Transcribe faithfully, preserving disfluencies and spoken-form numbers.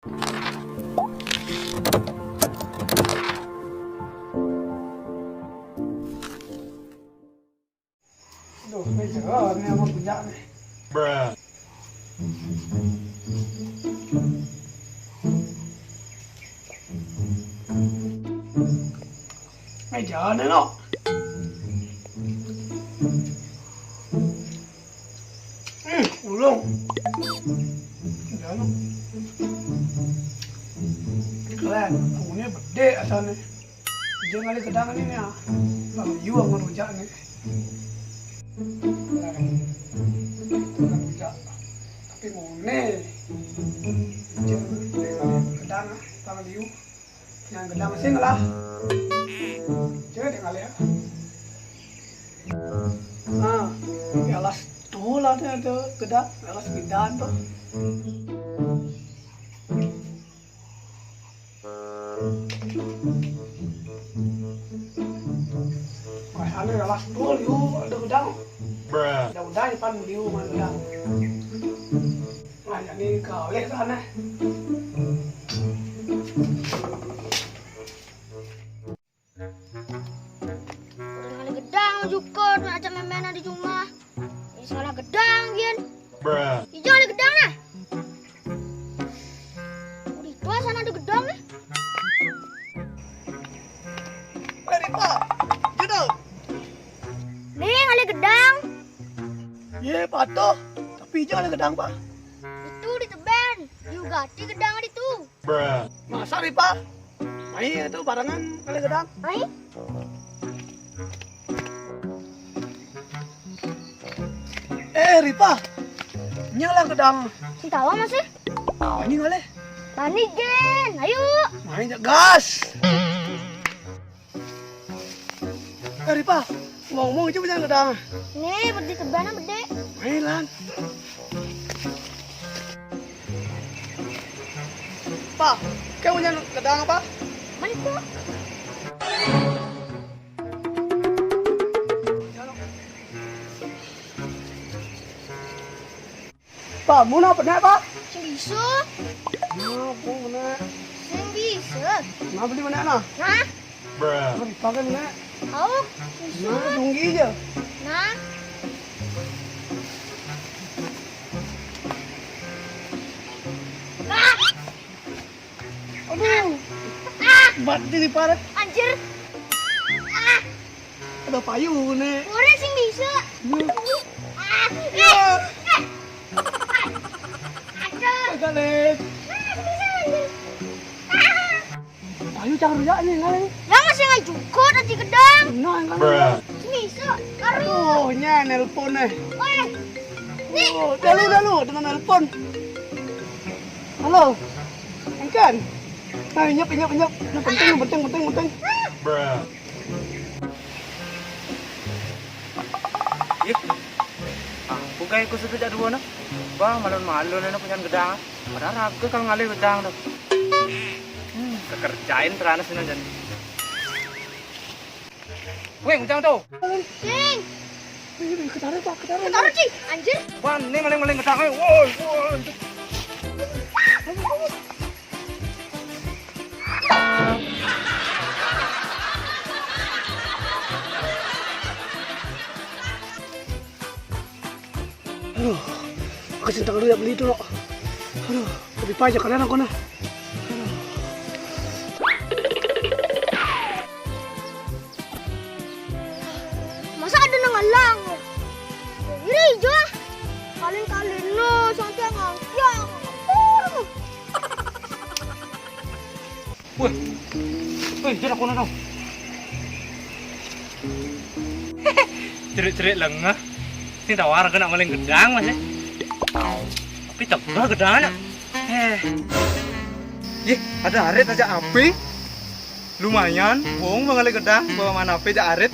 Aduh, ini jelas nih sama punya nih. Ini jalan nih, no. Hmm, ulung. Jalan. Keren, punya gede asalnya. Dia ngalih gedang ini nih, ah. Bang Yu sama rujak nih. Nah, itu kan rujak. Tapi mau nih. Dia ngalih gedang, ah, Bang Yu. Yang gedang sing lah. Dia ngalih, ah. Nah, ya las tuh lah dia tuh gedang, ya las gedang tuh. Wah, anu ya, las dua liu, ada gedang. Udah-udah, depan liu, mana gedang. Nah, jadi ke oleh sana. Udah ngalih gedang, jukut, ajak main-mainan di rumah. Ini salah gedang, Gin. Ijang ngalih gedang, nah. Udah itu sana ada gedang, nah. Weh, Ripa, jodoh. Nih, ngalih gedang. Ye, patuh. Tapi ijang ngalih gedang, Pak. Itu di teben. Juga di gedang itu. Masa, Ripa? Mai itu barengan ngalih gedang. Mai. Eh, Ripa. Nyala gedang. Sing tawa masih? Mai ngalih. Bani, Gen. Ayo. Mai gas. Eh, Ripa, ngomong aja bisa gedang. Nih, bedi tebana bedi. Mai lan. Pa, kayak punya gedang apa? Mana itu? Pa, mau apa nak, Pa? Sing bisa. Nah, aku nak. Sing bisa. Nah, beli mana, nah? Nah. Beli pakai mana? Tahu? Nah, tunggu aja. Nah. Ah. Aduh. Ah. Bat ini parah. Anjir. Ah. Ada payu nih. Orang sing bisa. Iya. Ah. Iya. Eh. Aduh. Agak, Lid. Ah, sing bisa, anjir. Ah. Payu cang rujak nih, ngalih. Ya masih ngai jukut, ati gedang. Nah, yang kan. Sing bisa. Aduh. Oh, nya nelpon nih. Weh. Nih. Oh, dah lu, dah lu, dengan nelpon. Halo. Engkan. Nah, inyap, inyap, inyap. Nah, penting, penting, penting, penting. Ih, ampun, kayak aku sudah jadwal, nah. Wah, malun-malun, nah, punya gedang. Padahal ragu kalau ngalih gedang tuh. Hmm, kekerjain teranas ini jadi. Weh, ujang tuh. Cing. Wih, wih, ketarik, Pak, ketarik. Ketarik, Cing. Anjir. Wah, ini maling-maling gedang, eh. Woi, woi. Aduh, aku sentang dulu ya beli itu, loh. Aduh, lebih pajak kalian aku, nah. Aduh. Masa ada nang ngalang? Iri jo. Kalian-kalian no, sampai ngang. Ya. Woi. Woi, jalan kono dong. Cerik-cerik lengah. Sing tawar kena maling gedang, Mas, eh. Tapi tegah gedang, nak. Eh. Ih, ada arit aja api. Lumayan, wong mengalih gedang, bawa mana api aja arit.